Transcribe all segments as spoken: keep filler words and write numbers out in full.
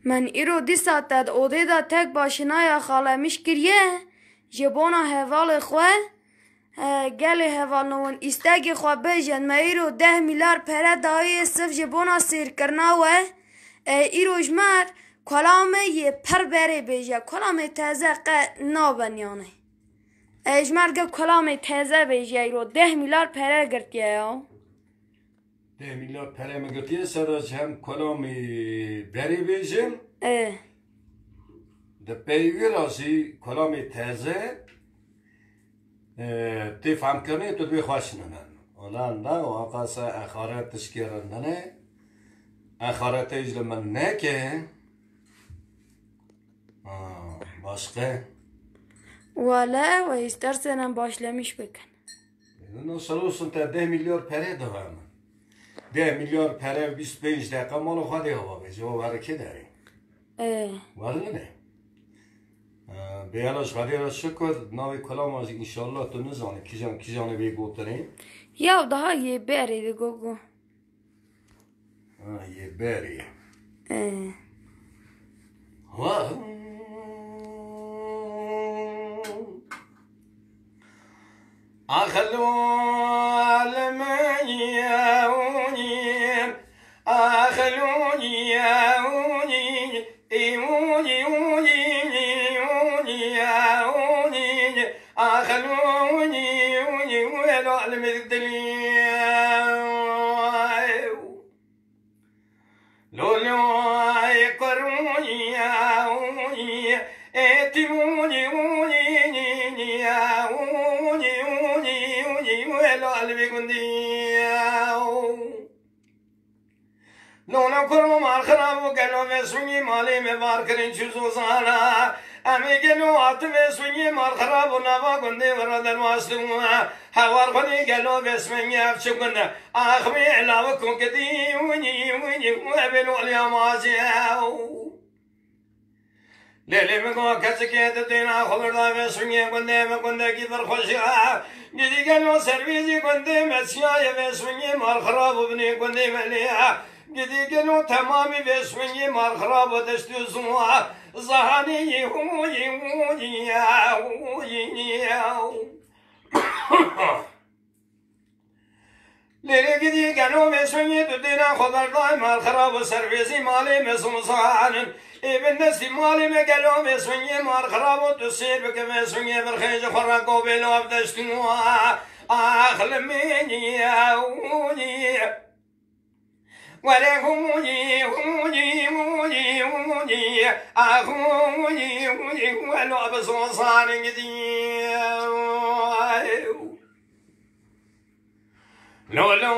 Min îro dîsa te di odê de tek başinaya xalemiş kiriye, ji bona hevalê xwe, e, gelê hevalno win îstegê xwe bêjin, me îro deh milyar pere dayê sif ji bona sêrkirina we, e, îro ji me kolamê yê pir berê bêje, kolamê teze qe nabin yanê. E, ji me re kolamê teze bêje, îro deh milyar pere girtiye ya. Deh milyar pere min girtiye, ser ji hem kolamê berê bêjim. E. Di pey wî re jî kolamê teze, e, tê fehmkirinê tu dibê xweş nînin. Wala ne, waqasa exaret tişkê re nine. Exaretê ji li min neke. Ha, başqe. Wala, we îstersen em başlemiş bikin. No, sir olsun te deh milyar pere dive min. Deh milyar pere bîst pênc deqa mala xwe dê hava be. Cevap herekê derê. E. Wernine. E, bê hela ji Xwedê re şikir, navê kulama jî înşallah tu nizanî, kîjan, kîjanê bê gotinê. Ya daha yê berê de gogo. Ha, yê berê. E. Wa. Axilû alimî, axilû Lolo kuro mar xirab û gelo vê swingî malê me bar kirin çû zozana. Em ê gelo hatin vê swingî mar xirab û nava gundê we re derwastin. Hewar xwedî gelo vê swingî ev çi gund e? Axmî elawik û gidî winî winî û evê lo eliya mazî ew. Lê lê min got, keçikê tu têna xwe birda vê swingê gundê me gundekî pir xweş e. Gidî gelo servîzî gundê me çiyaye vê swingê mar xirab û binê gundê me lê ye. Gidî gelo temamî vê swingê mar xirab û dest û zû e. Zahanî yî hû yî hû yî ye hû yî yî ye. Lêrê gidî gelo vê swingê tu têna xwe berdayê mal xirab û servêzî malê me zû zanin. Ê bin destî malê me gelo vê swingê mal xirab û tu sêr bike vê swingê birxê ji xwe re govê lav deştin wa. Axlimê niye û niye. Were hûnî, hûnî, hûnî, hûnî. Axûnî, hûnî, hûnî, welo bi zozanê gidî. Lo, lo,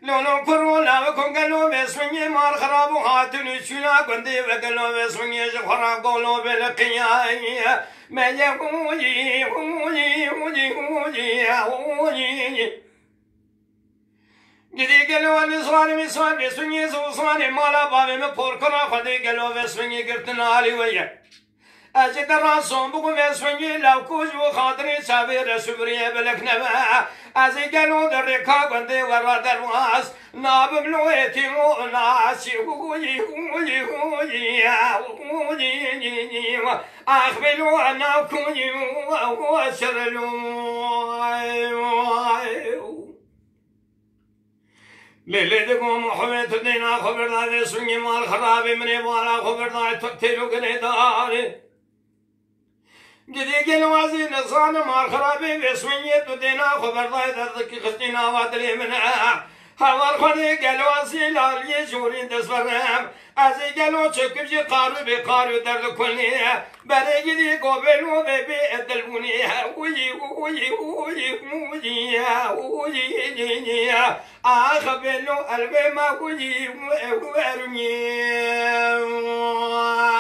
lo, lo, kuro, la, ko, gelo, ve, swingê, mar, xirab û hatin û çûna gundê ve, gelo, ve, swingê, ji xwe ra, golo, ve, li, qiyayê. Me ye, hûnî, hûnî, hûnî, hûnî, hûnî. Gidî gelo nizanî mîsan bê swingê zozanê mala bavê min porkira xwedê gelo ve swingê girtin alî we ye. Ez jî te rast zon bû vê swingê lawkû ji bo xatirê çavê re şubriyê bilek nebe. Ez ê gelo di rêka gundê we re derwas nabim lo êtîm û nasî huyî huyî huyî huyî. Axbê lo nav kuyî şirilo. Lê lê digo Muhammed tu dêna xwe birda vê swingê mal xirabê min ê bala xwe birda tu têlo girê darê. Gidê gelo ez ê nizanim mal xirabê vê swingê tu dêna xwe birda derdikî xistî nava dilê min e. Heval xwedê gelo ez ê laliyê jorîn dest verim. Ez ê gelo çekim jî qarû bê qarû derdikunê. Berê gidî govêlo ve bê dilbûnê. Uyî, uyî, uyî, uyî, uyî. Ax bêlo elvê me uyî, erûnê.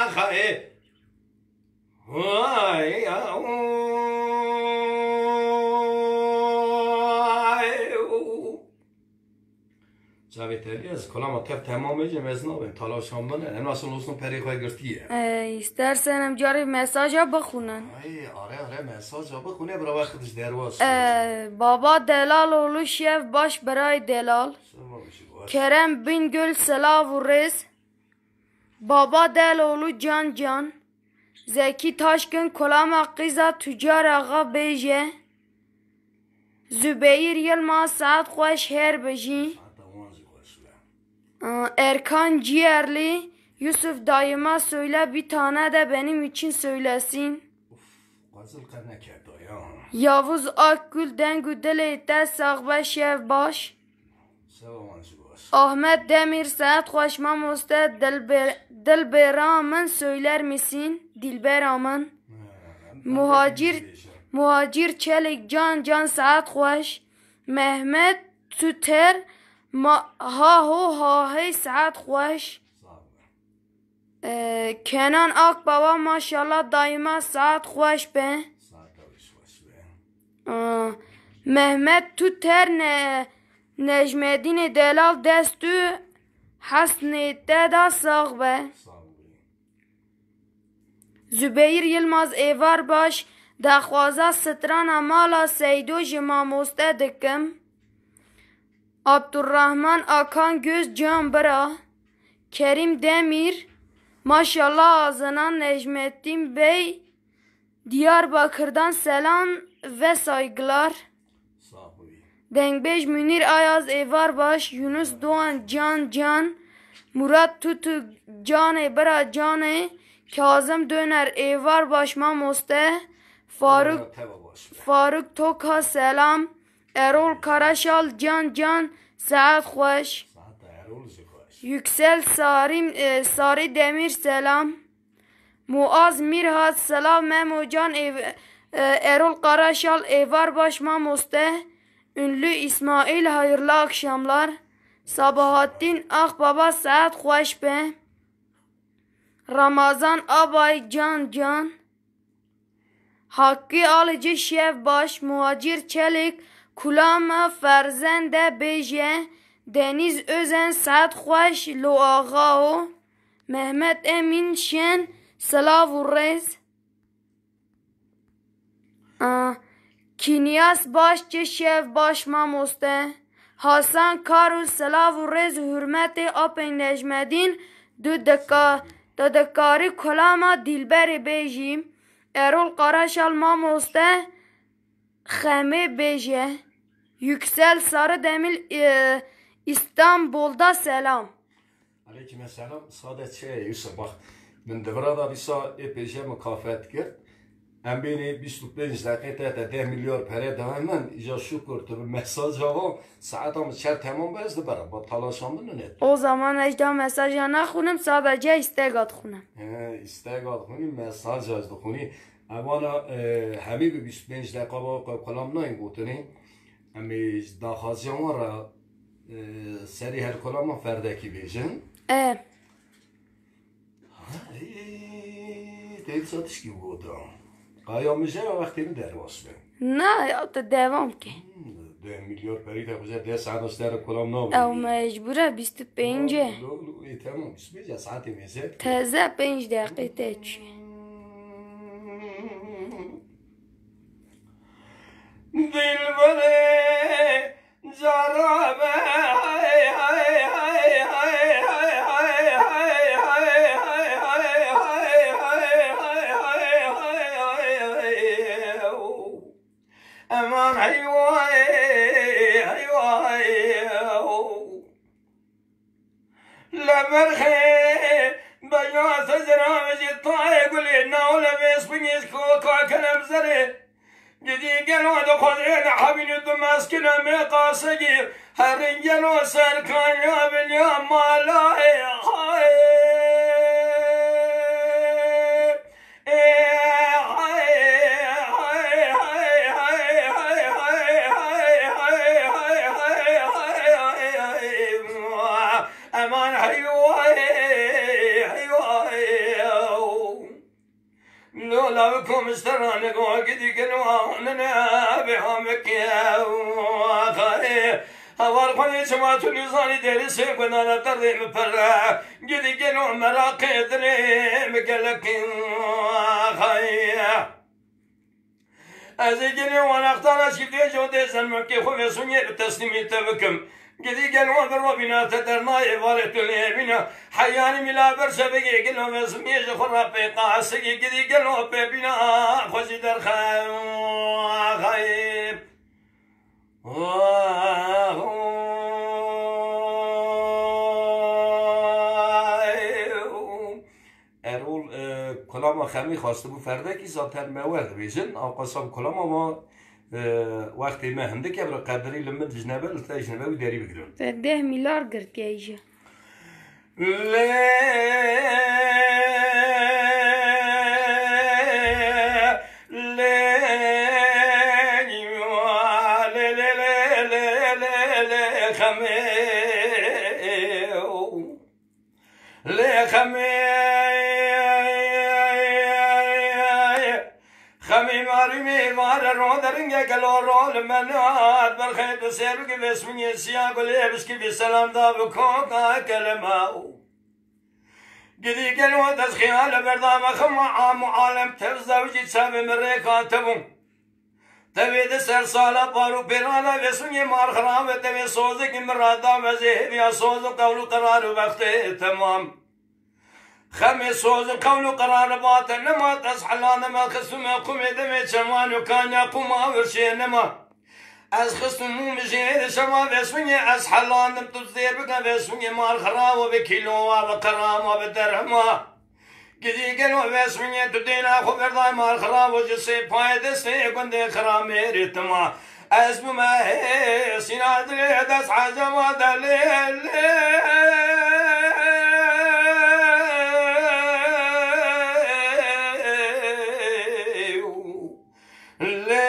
Ax, e. Vay, ya, oy. Çavê telî ez kolama tev temam bêjim, ez nabêm, tala şan bine. Em nasıl olsun perê xwe girtiye. Ey, istersen em carê mesaja bixwînin. Ay, are, are, mesaja bixwîne, bira wextiş derwas. Ee, baba delal oğlu şev baş beray delal. Şev baş. Kerem Bingöl selav û rêz. Baba Deloğlu can can. Zekî Taşkın Kolama Qîza Tucar Axa bêje. Zübeyir Yilmaz saet xweş her bijî. Saeta wan jî xweş be. Aa, Erkan Ciğerli, Yusuf dayıma söyle bir tane de benim için söylesin. Qazil qe neketa ya. Yavuz Akgül deng û dilê te sax be şev baş. Seva wan jî baş. Ahmet Demir saet xweş mamoste dilbe-, dilbera min söyler misin? Dilbera min. He, Muhacir, Muhacir Çelik can can saet xweş. Mehmet Tuter ma-, ha ho ha hey saet xweş. Sağ ol. Ee, Kenan Akbaba maşallah daima saet xweş be. Saet xweş be. Ee, Mehmet Tuter ne Necmedînê Delal dest û hesnê te da sax be. Sağ ol. Zübeyir Yilmaz êvar baş, daxwaza strana mala Seydo ji mamoste dikim. Abdurrahman Akan Göz can bira. Kerim Demir, maşallah azina Necmettin Bey, Diyarbakır'dan selam ve saygılar. Sağ ol. Dengbêj Münir Ayaz êvar baş, Yunus Doğan can can, Murat Tutu canê bira canê, Kazım Döner êvar baş mamoste, Faruk, Teva baş be. Faruk Toka selam, Erol Karaşal can can, saet xweş. Saet Erol jî xweş. Yüksel Sarim, e, Sarı Demir selam. Muaz Mirhat, Selav Memo Can, Ev-, e, Erol Karaşal, Êvar Baş Mamoste, Ünlü İsmail, hayırlı akşamlar. Sabahattin Akbaba, saet xweş be. Ramazan Abay, can can. Hakkı Alıcı, şev baş. Muhacir Çelik, Kulama Ferzende bêje. Deniz Özen, saet xweş lo axao. Mehmet Emin Şen, silav û rêz. A, Kinyas Başçı, şev baş mamoste. Hasan Karus, silav û rêz û hurmetê apê Necmedîn, tu dika-, tu dikarî kulama Dilberê bêjî. Erol Karaşal mamoste, Xemê bêje. Yüksel Sarıdemir, e, İstanbul'da selam. Aleyküm selam. Sade çi Yusuf, bak. Min devra da dîsa ê pêje mukafet kir. Em bênê bîst û pênc deqê te te deh milyar pere dayê min. Îca şukur tu bi mesaj ava. Saeta min çer temam be ez dibera. Ba talaşa min ne. O zaman ez da mesaja naxunim, sadece istek atxunim. He, istek atxuni, mesaj ez dixuni. Evana, e, hemî bi bîst û pênc deqa ba xwe kulam nayên gotinê. Em ê ji daxwaziya wan re, e, serî her kulama ferdekî bêjin. E. Ha, ê, te dîsa tişkî gotin. Qaya min jê re wextê min derbas be. Na, ya tu devam ke. Hmm, deh milyar perî te xwe deh saet ji te re kulam nabin. Ew mecbur e bîst û pênc e. Lo, lo, lo, ê, temam, bîst û pênc e, saetê mêze. Teze pênc deqê te çûye. Dilberê cara me, hey, hey, hey. Eman heyvay, heyvay. Li berxê beya te zira jî tayê gulê newle vê spingê ji koka kerem zerê. Gidî gelo dixwazê nehemîn û tu meskine mê qasegî. Herî gelo serkanya bilya malayê hay. Eman heyvay, heyvay. Lola bikom isterane go gidi gelo anene be hameke. Hawar xwedê çima tu nizanî derê sê gunana derdê min pere. Gidî gelo meraqê dilê min gelek in. Xay. Ez ê gelê wan extana şîvdê jodê zenmekê xwe vê sonya bi teslîmî te bikim. Gidî gelo di robîna te dernayê varê tu lê bîna. Heyanî mîla ber şevekê gelo ve zimiyê ji xwe re pê qasigî. Gidî gelo pê bîna xwe jî derxe. Xayê. Erol, e, kulama Xemî xwestibû ferdekî zaten me wer dibêjin. Ew qasam kulama ma, e, wextê me hindik e, bi qedirî li min dijnebe, li te dijnebe wî derî bigirin. Te deh milyar girtiye îje. Lê, lê, lê, lê, lê, lê, lê, lê, Xemê. Lê Xemê, Xemê marî me vare ro deringe gelo ro li me nat berxê tu sêr bike vêsmingê siya gulê bişkî bî selam da bi koka kelema. Gidî gelo dest xiyale berdame xema am û alem tev zewcî çavê min rêka te bû. Tevê di ser sala par û pêrana vêsûngê mar xirab e, tevê sozekî min rada me zê hêviya soz û qewl û qerar û vextê temam. Xemê soz û qewl û qerar bate nema, ez helane me xistûme qumê demê çeman û kanya qûma virşê nema. Ez xistim û mijê şema vêsûngê ez helanim tu zêr bike vêsûngê mar xirab û bi kîlowa bi qerama bi derhema. Gidî gelo vêsmiyê tu dêna xwe berday mar xirab û ji sê payê destê gundê xiramêrê tima. Ez bûme hê sîna dilê dest ecema de lê lê. Lê,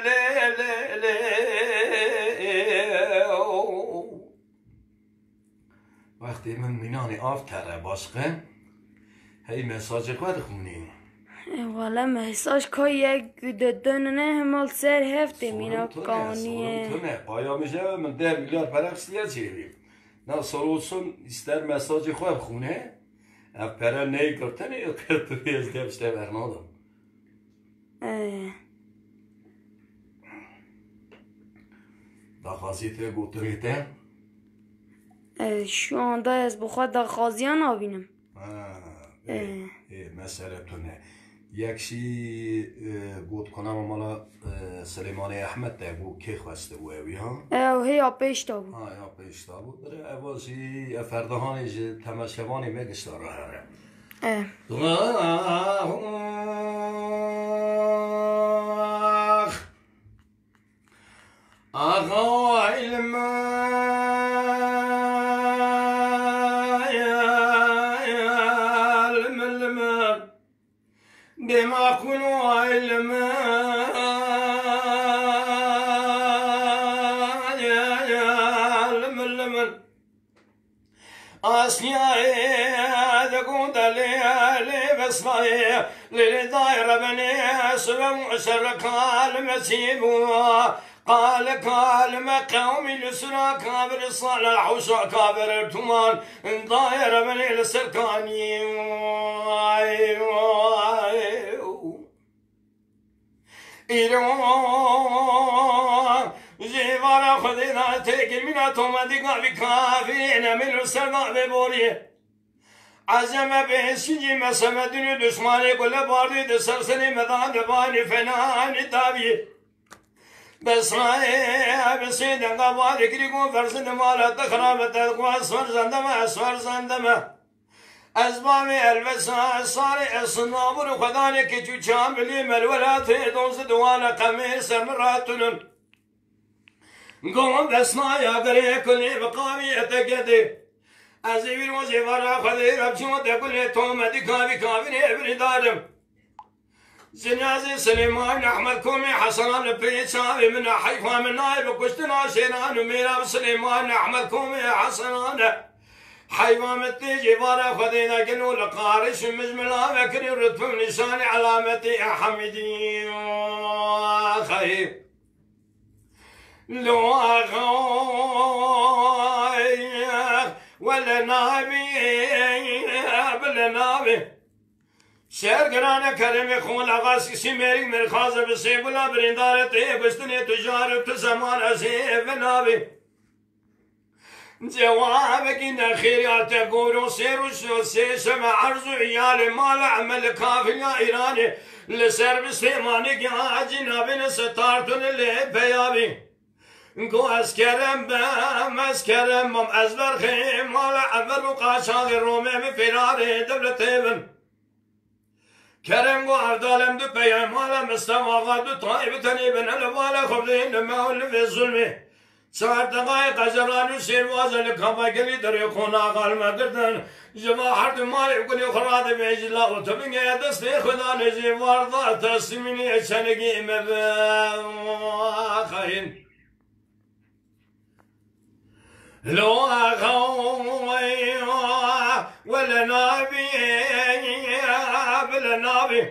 lê, lê, lê, lê. Wextê min mînanê av tere başqe, hey mesajê xwe dixwînî. Wala mesaj ka yek didinine hemal ser heftê mîna kanîye. Sorun tune, sorun tune. Paya min je min deh milyar pere xistiye çêbî. Na sor olsun, ister mesajê xwe bixwîne. Ev pere neyê girtinê, qirtibê ez dev işte bernadim. Ee. Daxwaziyê te gotinê te? Ee, şu anda ez bi xwe daxwaziya nabînim. Ha, ê, Ee. ê, mesele tune. Yek jî, e, got konama mala, e, Silêmanê Ehmed te got kê xwestibû ew ya? Ew hêya pêş de bû. Ha, ya pêş de bû. Bire eva jî ev ferdahanê ji temaşevanê me gişta re here. E. Ax. Axa ilme, ilme, ilme. Dema kulu ilme, ilme, ilme. Asiyayê de gunda lê, lê besnayê, lê lê dayê rebenê, sibem û şerre kalime çî bû. Qale kalime qewmî li sura kabir sale huşa kabir tuman, dayê rebenê li ser kanî. Îro ji êvara Xwedê re têkil mîna tomedî gavî kafirê nemîl û ser navê boriyê. Ezeme bê sincî meseme dûnî duşmanê ku le bardî di ser serê me da di banî fenanî dawî. Besnayê bi sê denga barê kirî ku ferzin mala te xirabe te ku ez ferzende me, ez ferzende me. Ez bavê elvesa, ez sarê, ez sinabûr û xwedanê keçû çabilî me li welatê donzi duwane qemêr ser min ratunun. Gon desnaya gerê kulê bi qavî ete gedê. Ez ê wî rojê vara Xwedê re biçû te kulê to me dî kavî kavî nê birîdarim. Cinazê Silêman Ehmed Komê Hesenan li pê çavê min e, heyfa min nayê bi kuştina şêran û mêra bi Silêman Ehmed Komê Hesenan e. Heyfa min tê jê vara Xwedê nekin û li qariş û mijmila vekirî rutb û nîşanê elametê Hemîdî xeyî. Lo axo, wele navê, bile navê. Şer girane keremê xwe, laxa sîsî mêrik mêrxaze bi sêgula birîndare tê gustinê tu jar û tu zeman ez ê vinabî. Cewabekî nexêriya te gor û sê roj û sê şeve erz û îyalê mala emel kafiliya Îranê li ser bi sêmanê gihacî nabêne sitar tune lê peyabî. Go ez kerem bem, ez kerem bam, ez berxê mala ever û qaçaxê Romê bi firarê dewletê bin. Kerem go Evdalem du peyay mala Mistefa Axa du tayê bi tenê bin, ele mala xwe bidê li me û li vê zulmê. Çar deqayê qeceran û şêrvaza li kava gelî derê xwe naxal me girtin. Ji va her du malê gulê xwe radibêjî la û tu bingê destê xwe danê jê varda teslîmînê çenegê me be. Xayîn. Lo axawê wele nabî, bile nabî.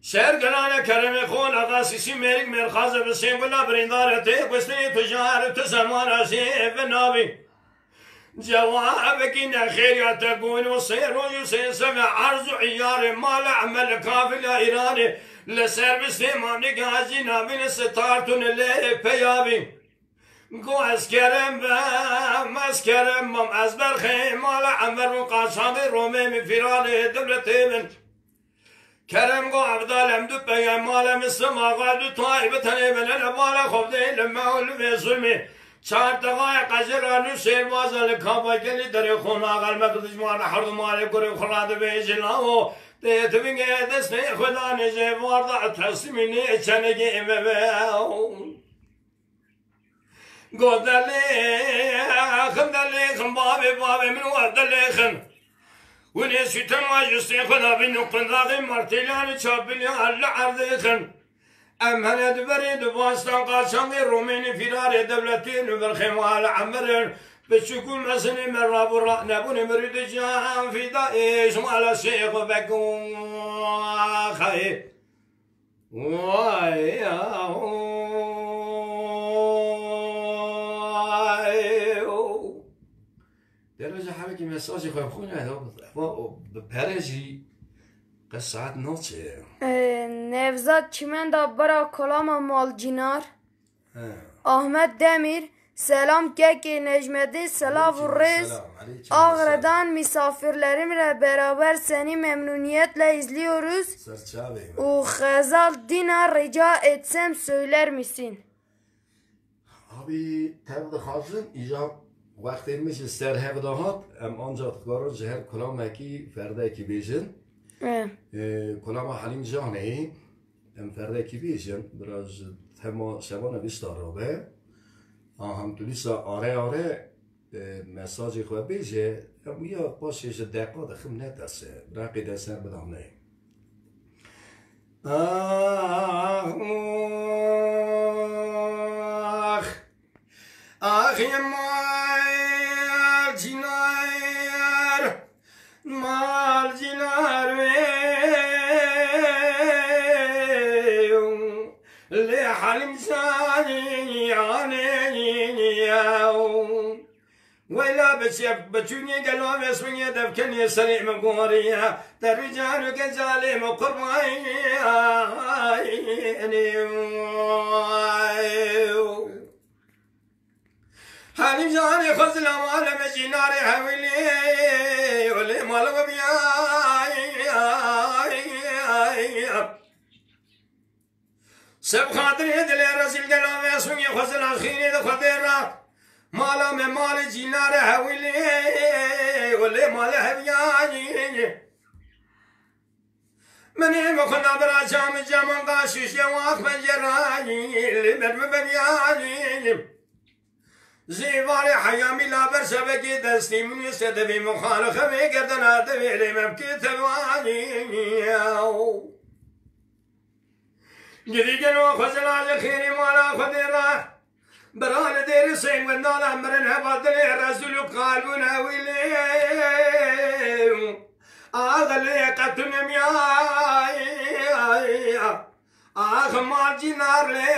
Şer girane keremê xwe, laxa sîsî mêrik mêrxaze bi sêngula birîndare tê gustinê tu jar tu zeman ez ê vinabî. Cewabekî nexêriya te gon û sê roj û sê şeve erz û îyarê mala emel kafila Îranê li ser bi sêmanê gazî nabîne sitar tune lê peyabî. Go ez kerem bem, ez kerem bam, ez berxê mala emer û qaçaxê Romê min fîranê dewletê min. Kerem go Evdalem du peyam mala min simaxa du tayê bi tenê min, ele mala xwe bidê li me û li vê zulmê. Çar texayê qecira nû şêrbaza li kava gelî derê xwe naxel me, dijmana her du malê kurê xwe radibêjin lawo. Tê tu bingê destê xwe danê jê varda teslîmî nê çenegê me be. Go delêxin, delêxin, bavê, bavê min wa delêxin. Hûn ê sûtema ji stê xwe nabîn û qundaxê martêliyan û çapiliyan li erdêxin. Em hene di berê di vastan qaçaxê Romênê fîrarê dewletê li vir xêma li emirên piçûk û mezinê me rabû ra nebûnê mirî di can fîda ê ji mala şêx û bek û xayê. Vay ya, vay, o. Dero ji herekî mesajê xwe bixwîne, ya, eva o bi pere jî qe saet naçe. Ee, Nevzat Çimenda, bira kolama Malcînar. He. Ahmet Demir, selam kekê Necmetê, selav û Aleyküm rêz. Selam, aleyküm selam. Ağrı'dan misafirlerimle beraber seni memnuniyetle izliyoruz. Serçavê min. Û Xezal Dina rica etsem söyler misin? Abî tev dixwazin, îja wextê min ji ser hev de hat, em ancax dikarin ji her kulamekî ferdekî bêjin. He. Ee, kulama Helîm Canê. Em ferdekî bêjin, bira ji tema şevana vîsta rabe. A hem tu dîsa are are, e, mesajê xwe bêje, em ya paşê ji deqa dixim neterse, reqê de ser bidane. Ax, ax, ax, mal cînar. Mal cînar wê lê Helîm Canî anê. Weyla biçe biçûnê gelo ve swingê devkenê serê min gorî. Te rîcar û gecalê min qurbanî. Helîm Canê xwe zilam aleme cînarê hewîlê, olê mal we biyay. Seb xatirê dilê rezîl gela ve sûngê xwe zila xîrê de xwe dê ra. Mala me malê cînarê hewîlê, olê malê heviyayê. Minê mixwina bira cam caman qaşîşê wax pencerayî, li ber mi bebiyayî. Zîvarê heyamî la ber şevekê destî min û sedevê min xalixevê gerdena devê lê mevkê tevayî. Gidî gelo xwe zila li xêrê mala xwe dê ra. Bira li dêrê sêngwendala mirin heva dilê rezûl û qalbûn hewîlê. Axilê qetunim ya. Ax mal cînar lê,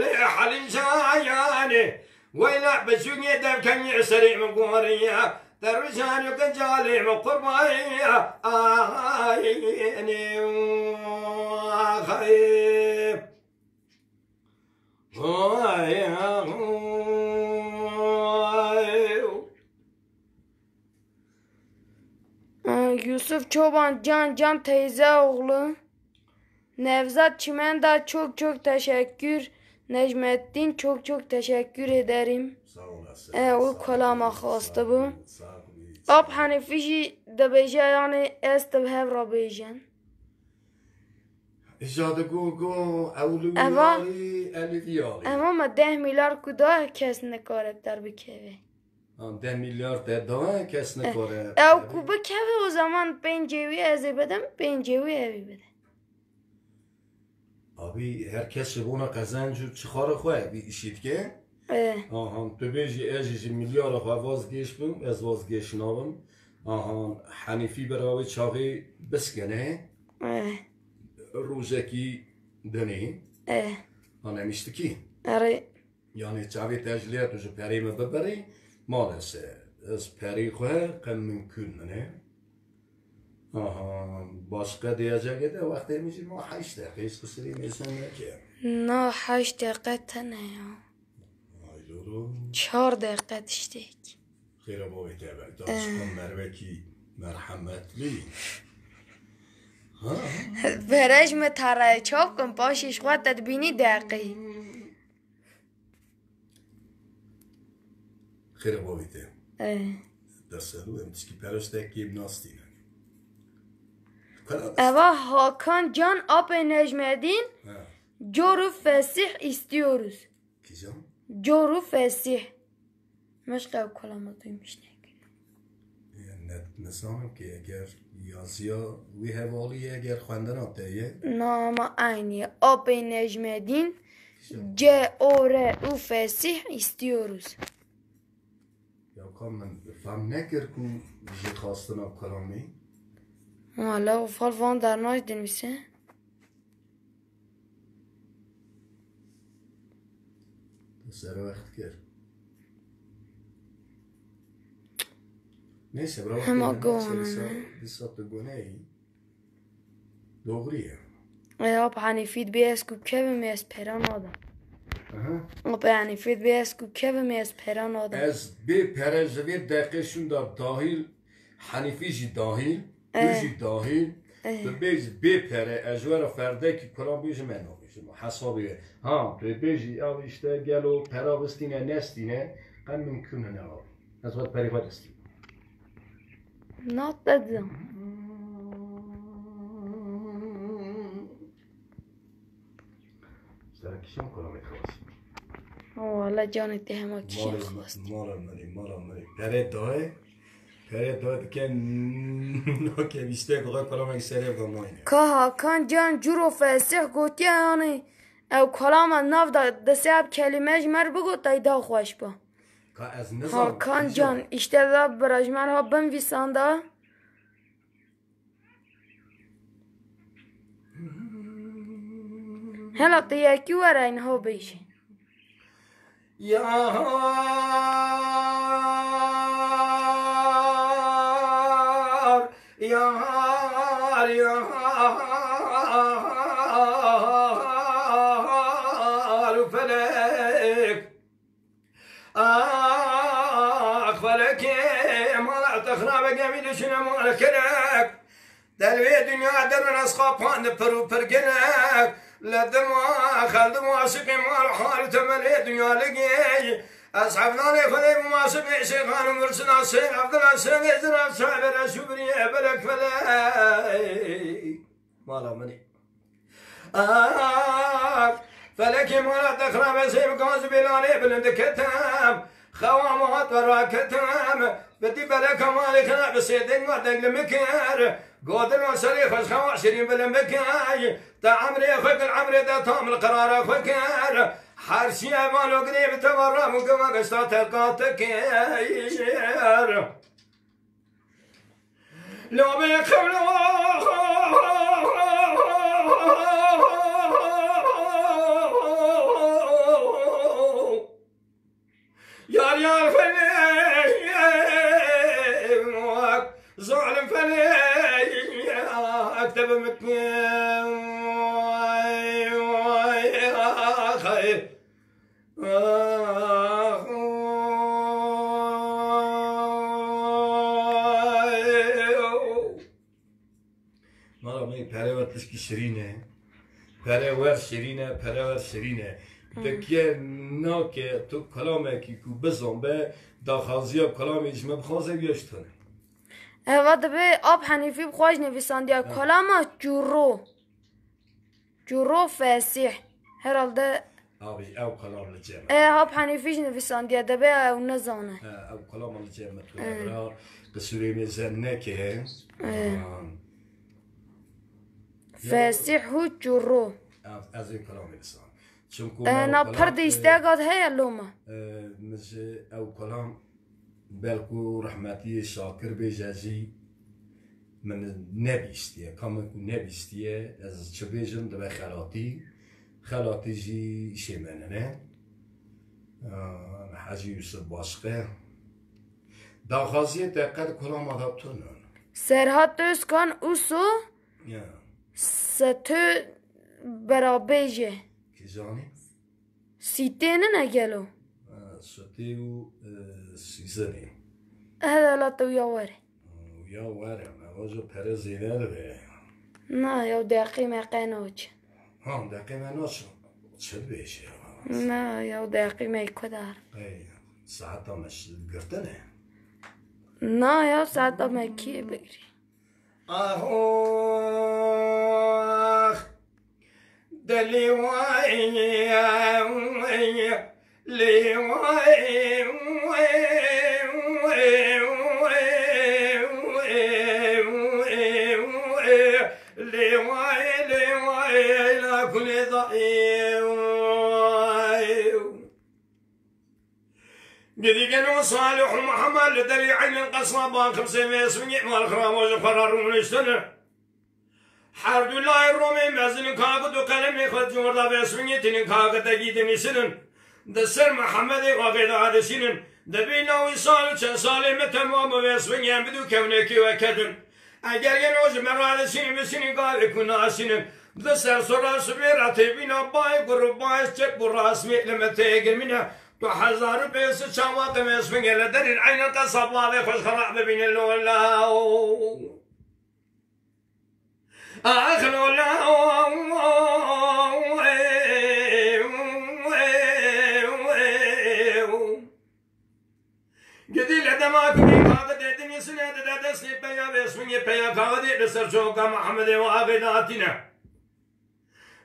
lê Helîm Şayanê. Weyla biçûngê devkenî serê min gorî ya. Dervişan û kincalê min qurbanî, ay, ay, ay. Yusuf Çoban Can Can teyze oğlu. Nevzat Çimenda çok çok teşekkür. Necmettin çok çok teşekkür ederim. Sağ olasın. E, o Sağ kolama olun. Xwest Sağ bû. Olun. Sağ olun. Ab Hanîfî jî dibêje, yanî ez tu bi hev re bêjin. Îca digo go ewlû Eva- yalî, elî diyalî. Eva me deh milyar ku da kes nikare derbikeve. Ha, deh milyar te da, kes nikare. Ew ku bikeve, o zaman pêncê wî ez ê bidim, pêncê wî ew ê bide. Abi, her kes ji bona qezenc û çixara xwe bi îşî dike. E. Aha, tu bêjî, ez jî ji milyara xwe vazgeç bim, ez vazgeç nabim. Aha, Hanîfî bira wê çaxê biskene. E. Rojekî dinê. E. Anemiştikî. Erê. Yanî çavê te ji lê tu ji perê min bibirî, maalesef. Ez perê xwe qe mimkun nine. Aha, başqa diyecekê de wextê min jî ma heşt deqe, hiç qisirî mêze neke. Na heşt deqe tene ya. Ay lolo. Çar deqe tiştek. Xêra bavê te be, daşkan mervekî merhemetlî. Ha? Perê ji me tarayê çap kin, paşê ji xwe te dibînî deqî. Xêra bavê te. Eh. Deserû em tişkî pereste kêm nastîne. Kara dest. Eva Hakan Can apê Necmedin. Ha. Cor û fesih istiyoruz. Kîjan? Cor û fesih. Meşka ew kalama duymuş nekir. Ne, nizanim ki eger yaziya wî hevalî ye, eger xwendina te ye. Na, ama aynı ye. Apê Necmedin, Kîjan? C O R û fesih istiyoruz. Ya ka min fam nekir ku jî xwastina kalamê. Wala, û fal van dernaş dinivîse. Te serwext kir. Neyse, bira, Hema wextê me gowana. Dîsa tu goneyî. Doğru ye. Ey, ap Hanîfî dibê ez ku kevim ê ez pera nadim. Aha. Ap Hanîfî dibê ez ku kevim ê ez pera nadim. Ez bê pere ji vê deqê şûnda dahil Hanîfî jî dahil, tu Eh. jî dahil, Eh. tu bêjî bê pere, ez ji we re ferdekî kuran bêjim, me nabêjim, hesabê we. Ha, tu bêjî, ew işte gelo pera bistîne, nestîne, qe mimkûn e, ne abi. Ez xwe perê xwe destî. Na te dizam. Sera kîjan kuramê xewasî. Oh, wala canê te hema kîjan Mala xwest. Mala min ê, mala min ê. Perê dayê, perê dayê dike nake bîstek xwe kuramekî serê bide mayne. Ka Hakan Can curo fesih gotiye, yanî ew kalama nav da destê ev kelîme ji me re bigotay da xweş ba. Ka ez nizam, Hakan kîjan? Can, işte da bira ji me re ha bin vîsanda. Hela tu yekî were niha bêjî. Yar, yar, yar, felek. Ax felekê mala te xirabe gemî dişine mal kerek. Delvê dinya derin ez xapand pir û pir gelek. Le dima xeldim aşiqê mal hal temelê dinya ligê. Ez hevdalê xwedê bûm aşiqê Şêxan û Murşida Şêx Evdila Şêxê zira şaibê reşûbiriyê belek felek. Mala min ê. Ak, felekê mala te xirabe sê bi gaz û bêlanê bilind diketim. Xewa min hat ve raketim. Bi dî beleka malê xirabe sê deng ve deng li min kir. Godina serê xweş xewa şirîn bilind bikir. Te emrê xwe kir, emrê te tam li qirara xwe kir. Her şiyê malo girê bi te ve ram û gima gişta te qat kir. Lobê qewlo. Yar yar felek. Mala me pere we tişkî şirîn e. Pere wer şirîn e, pere wer şirîn e. Dikiye nake tu kelamekî ku bizan be, daxaziya kelamê ji me bixwaze, ew ya ji te ne. Eva dibe Ab Henîfî bi xwe ji nivîsandiye. Ha. Kelama çûro. Çûro fesîh. Herhalde Abi, ew kelam li cem. E, Ab Henîfî ji nivîsandiye, debe ew nezane. Ha, ew kelam li cem me tu. E. Bira, qisûrê me zen neke. E. Aman. Fesîh û çûro. Ev, ez ê kelamê bisan. Çimku E, me na ew pir kelam, de e, îstega heye loma. E, min ji ew kelam, belku rehmetiyê Şakir bêje jî, min nebîstiye. Ka min ku nebîstiye, ez çi bêjim, dibe xelatî. Xelatî jî îşê me nene. Aa, Hecî Yusuf Başqe. Daxwaziyê te qet kolama da tune. Serhat Özkan Uso Ya. Setö berabêje. Kîjanî? Sîtê nine gelo? Ha, sotê û, e, sîzenê. Hede la tu ya were. Ya were, me vajo pere zêde dibe. Na, ya deqî me qe naçe. Ha, deqî me naçe. Çi dibêje ya? Na, ya deqî me ku dar. Ey, saeta me şi-, girtine. Na, ya saeta me kî bigirî? Ax, ox. Delî way, lî way, lî way, lî way, la kulê dayê. Gidî gelo Salih û Muhammed li derî eynên qesaba ximsê vê swingê mal xirabo ji xwe re rûniştine. Her du layê Romê mezin kagid û qelemê xwe di cor de vê swingê tînin, kagidekî dinîsinin. Di ser Mihemedê axê de dişînin. Di bîna wî sal û çend salê me temam bi vê swingê em bi dû kevnekê we ketin. Eger gelo ji me re dişînin, bişînin gavê ku naşînin. Di ser sora sibê re tê bîna bayê gur û bayê çep û rasmê li me tê girmîne. Du hezar û pênc sed çawa te me swingê li derîn eynên qesab lavê xwe ji xwe re bibînin lola. Ax lola. Gidî li dema ku vî kaxidê dinîsine dide destê peya vê swingê peya kaxidê li ser çoka Mihemedê û axê de hatîne.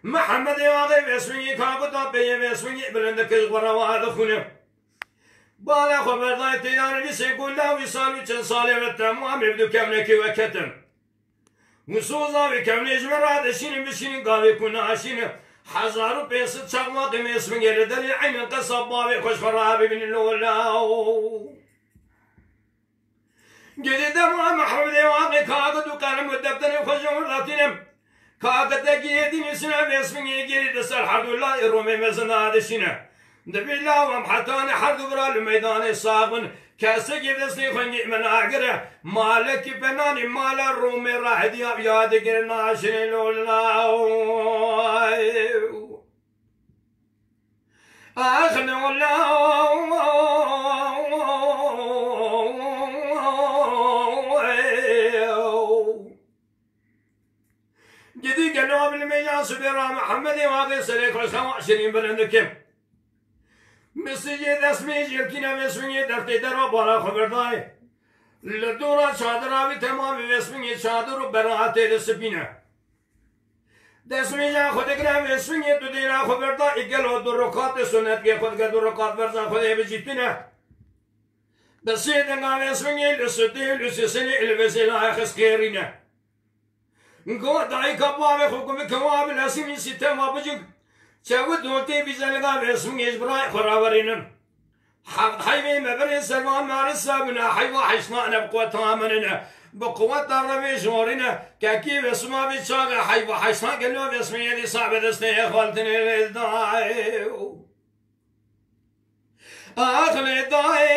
Mihemedê axê vê swingê kaxida peyê vê swingê bilind dike ji xwe re wa dixwîne. Bala xwe berdayê têdanê lîsê ku la wî sal û çend salê ve temamê bi du kevnekê we ketin. Û soza vê kevnê ji me re dişînin bişînin gavê ku naşîne. Hezar û pênc sed çaxma qîmê swingê li derê eynên qesab bavê xwe ji xwe re bibînin lola. Gidî dema Mihemedê axê kagid û qelem û defterê xwe ji hûr datîne. Kagidekî yê dinîsine vê swingê gêrî li ser her du layê Romê mezin de dişîne. Di vî lawan heta ne her du bira li meydanê sax bin. Kesekî destê xwe ngî me nagire. Malekî penanî mala Romê re hediya ya digire naşinê lola. Ax lola. Gidî gelo bi li mêja sibê re Mihemedê axê serê xwe ji hewa şirîn bilind dike. Misijê destmêjê tîne vê swingê dertê derva bala xwe berdayê. Li dora çadira wî temamê vê swingê çadir û berahatê li sipîne. Destmêja xwe digire vê swingê du dêra xwe berda, î gelo du rokatê sunetgê xwe dige du rokat berza Xwedê bicîtine. Bi sê denga vê swingê li sutê û li sêsinê û li vê sê layê xist xêrîne. Go dayika bavê xwe ku bike wa bi lesînî sîtema bicik, çewit û tê bîzeliga vê swingê ji birayê xwe rawerînin. Heft heyvê me birê servan me risa bine, heyva heştane bi quweta min ine. Bi quweta revê jorîne, kekî ve sima vê çaxê heyva heştan gelo ve smiyê dîsa bi destê xaltinê lê dayê. Ax lê dayê.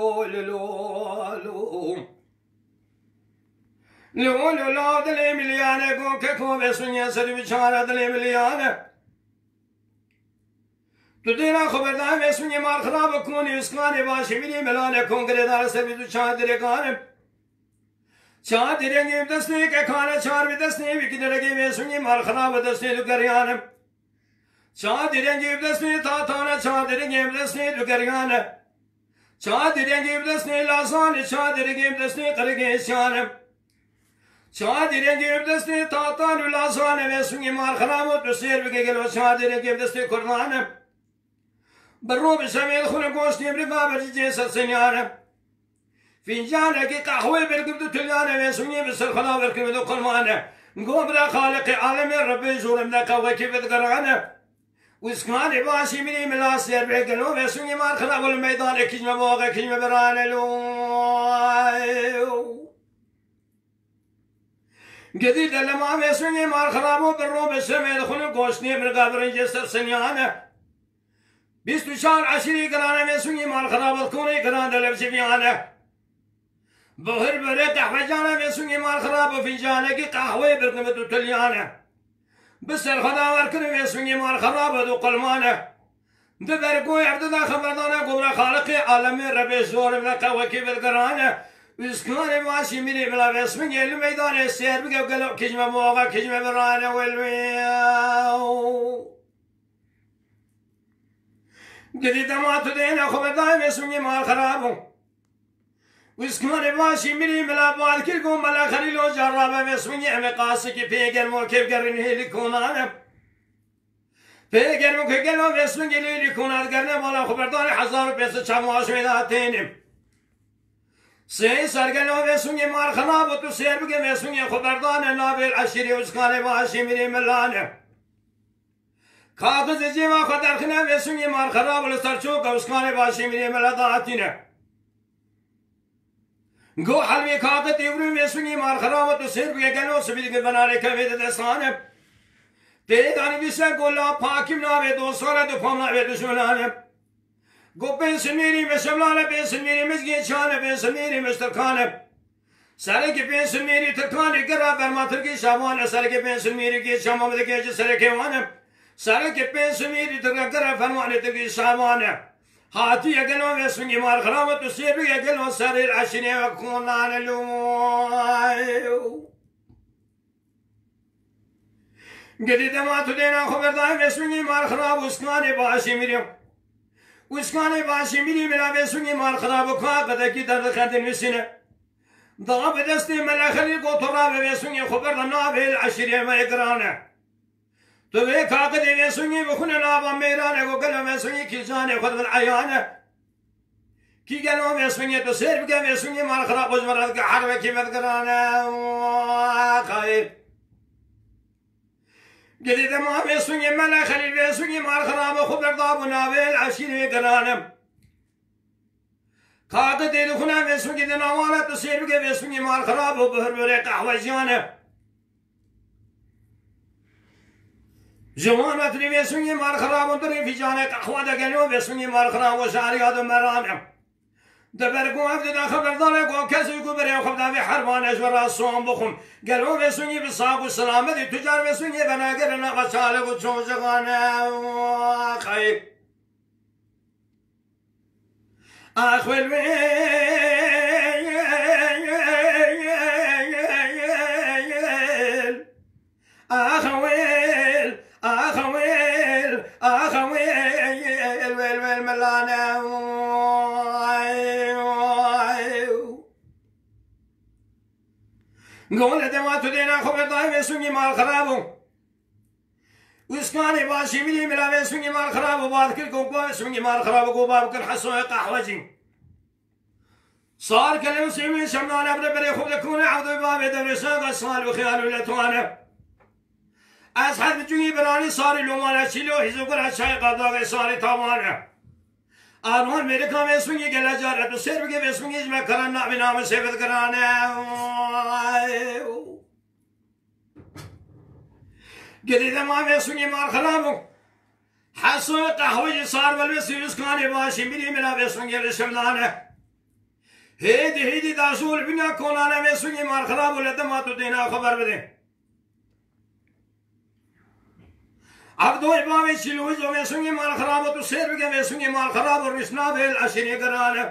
lo, lo, lo, lo. Lo, lo, lo, dilê miliyane, go keko ve sunye sed û çar dilê miliyane. Tu dêna xwe berdayê ve sunye mar xirab û konê uskanê başê milî milane kongre dare ser bîst û çar dirêkane. Çar direngê bi destê kekane, çar bi destê wî kineregê ve sunye mar xirab û destê du geriyane. Çar direngê bi destê tatane, çar direngê bi destê du geriyane. Çar direngê bi destê lazane, çar direngê bi destê qirigê şane. Çar direngê bi destê tatan û lazane ve sungê mar xirab û tu sêr bike gelo çar direngê bi destê kurdane. Bi ro bi şevê xwe goştê bi gaber cê ser senyane. Fincanekî qehwê berkim tu tulyane ve sungê bi ser xwe berkim tu qurmane. Go bira Xaliqê alemê Rebbê jûrim de qewekî bi digerane. Uskanê başî mirî mila ser bê gelo ve sungê mar xirab û li meydanê kîjme boğe kîjme birane lo. Gedî de lema ve sungê mar xirab û bi ro bi şevê dixwin û goştê mirga birincê ser senyane. Bîst û çar eşîrî girane ve sungê mar xirab û konê giran de lev civiyane. Bi hir bire qehwecane ve sungê mar xirab û fincanekî qehwê birkim û tu tulyane. Bi ser xwe dawer kirin ve sungê mar xirab û du qulmane. Di bergoyê erdê de xeberdane gobra Xaliqê alemê Rebê zor ve qewekî bilgirane. Uskanê başî mirî bila ve sungê li meydanê sêr bike gelo kîjme moxa kîjme birane welwê. Gidî dema tu dêne xwe berdayê ve sungê mar xirab û. Uskanê başî mirî mila bal kir go mela Xelîlo carrabe ve sungê em ê qasikî pê germo kêv gerin hêlî konane. Pê germo ke gelo ve sungê lêlî kona digerne mala xwe berdane hezar û pênc sed çamoş wê de hatêne. Sê ser gelo ve sungê mar xirab û tu sêr bike ve sungê xwe berdane navê eşîrê uskanê başî mirî milane. Kaxizê cêva xwe derxine ve sungê mar xirab û li ser çoka uskanê başî mirî mila dahatîne. Go helvê kaxizê vurûn ve sungê mar xirab û tu sêr bike gelo sibî dike binarê kevê de destane. Tê danî vîse go la pakîm navê dostane du pam navê duşmane. Go pê sinmêrî me şevlane pê sinmêrî me gêçane pê sinmêrî me tirkane. Serekê pê sinmêrî tirkanê gera berma tirkî şavan e serekê pê sinmêrî gêça ma me dike ji serekê wan e. Serekê pê sinmêrî tirkan gera fermanê tirkî şavan e. Hatiye gelo ve sungê mar xirab e tu sêr bike gelo serê eşîrê ve konane lo. Gedî dema tu dêna xwe berdayê ve sungê mar xirab û skanê başê mirî. Û skanê başê mirî mira ve sungê mar xirab û kaxizekî derdixendin nusîne. Da bi destê mela Xelîl got tu rabe ve sungê xwe berda navê li eşîrê me yê giran e. Tu vê kaxizê ve sungê bixwine nava mêrane go gelo ve sungê kîjanê xwe dibin eyane. Kî gelo vê sungê tu sêr bike, vê sungê mal xirab xwe ji min re dike, herbekî me digirane. Xayr. Gidî dema vê sungê Mele Xelîl vê sungê mal xirab xwe berda bû navê eşîrê giranim. Ka tu tê dixune vê sungê di nawan e, tu sêr bike vê sungê mal xirab û bi hurmurê qehweciyan e. Ji wan metrî vê sungê mal xirab û tu rê fîcanê qehwe de gelo vê sungê mal xirab û şariya di meran e. Di ber ku ev dide xeberdarê ku kesê ku berê xwe bi davê herban e ji we re son bixwim. Gelo vê sungê bi sax û selametî tu car vê sungê venegirin nava çalik û çojigan e. Xeyr. Ax wel wel. Ax wel, ax wel, ax wel, wel, wel, melane. Gole dema tu dêna xwe berdayê vê sungî mal xirab bû. Uskanê başî min î mila vê sungî mal xirab û bad kir ku vê sungî mal xirab û ku bab kir hesoyê qehwecî. Sar kelê û sêmên şemnane bi berê xwe de kûne evdoy bavê devre şaga sal û xiyal û letwane. Ez her bi cûyî biranî sarî lomane çîlo hîzo gura çay qadagê sarî tavane. Arwan mêrika vê sungî gele care tu sêr bike vê sungî ji me kara navê name sêvit girane. Gidî dema vê sungî mal xirab bû. Hesoyê qehwecî sar welwesî uskanê başî mirî mila vê sungê li şemnane. Hêdî hêdî daşû li bîna konane vê sungê mal xirab û li dema tu têna xwe ber bidê. Evdoyê bavê çîlû hîzo vê sungê mal xirab û tu sêr bike vê sungê mal xirab û rûş navê li eşîrê girane.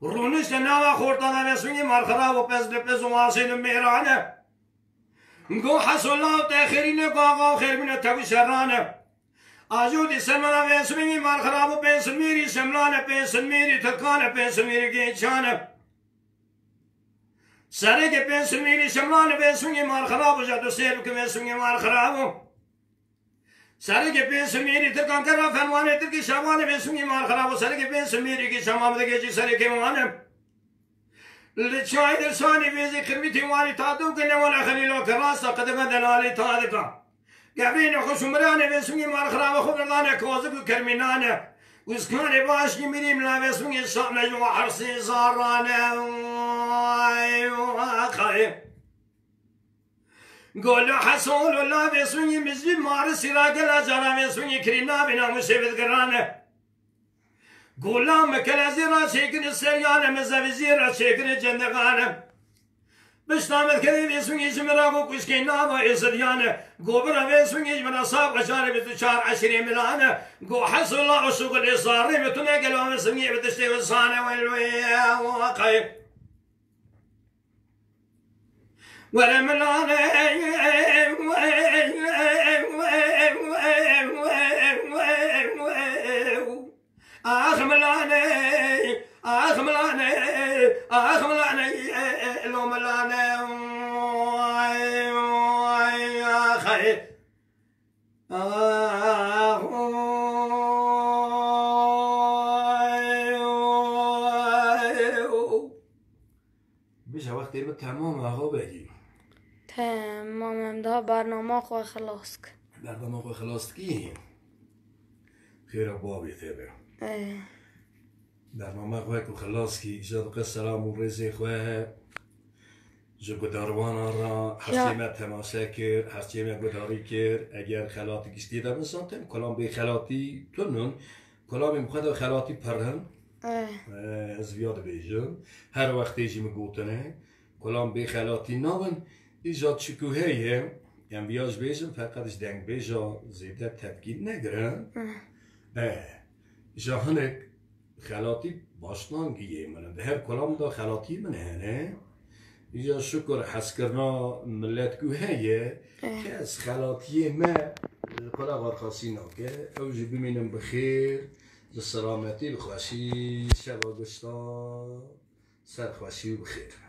Rûnişte nava xortana vê sungê mal xirab û pez li pez û asê li mêrane. Go hesola û te xêrîne go axa û xêrbîne tevî şerane. Ajo dî semana vê sungê mal xirab û pê sumîrî şemlane, pê sumîrî tirkane, pê sumîrî gêçane. Sereke pê sumîrî şemlane vê sungê mal xirab û ja tu sêr bike vê sungê mal xirab û. Sereke pê sumîrî tirkan kera fermanê tirkî şevanê vê sungî mal xirab û sereke pê sumîrî ki şeman bide gêjî sereke wane. Li çayê dirşanê vêzî qirmîtî walî ta dû ki newala xelîlo ki rasta qidika delalî ta dika. Gevrînê xwe şumiranê vê sungî mal xirab xwe birdanê kozik û kermînane. Uskanê başkî mirî mila vê sungê şamejû ersê zarane. Ay, ay, ay. Golo hesolo la vê sungî mijî mari sîra gela cara vê sungî kirî navê namû şêvit girane. Gola me kelezî ra çêkine seryane, me zevizî ra çêkine cendeqane. Pişta me kerê vê sungî ji min ra go kuşkê nava êzidiyane. Gobira vê sungî ji min ra sab eşarê bi tu çar eşirê milane. Go hesola û şugulê sarê bi tu me gelo vê sungî bi tiştê wê sane welwê. Qey. Were milane. Ax milane. Ax milane. Ax milane. Lo milane. Ax. Ax. Bije wextê min temam e, axa Begî. Temam, em daha bernama xwe xilas kir. Bernama xwe xilas dikî? Xêra bavê te be. Ê. Bernama xwe ku xilas kî, îja diqe selam û rêzê xwe ji gudarvana re, her Ya. çê me temaşe kir, her çê me gudarî kir. Eger xelatî giştî de bin zaten, kolam bê xelatî tunun. Kolamên xwe de xelatî pir in. Eh. Eh, ez viya dibêjim. Her wextê jî min gotine, kolam bê xelatî nabin. Îja çi ku heye, em viya ji bêjin, feqet ji dengbêja zêde tepkî negirin. Eh. Eh, îja hinek xelatî başlangiyê min in. Di her kolam de xelatî min hene. Îja şukur hezkirina milet ku heye, Eh. kes xelatiyê me li qulaq arxasî nake. Ew jî bimînin bi xêr, bi selametî, bi xweşî, şeva gişta, ser xweşî û bi xêr.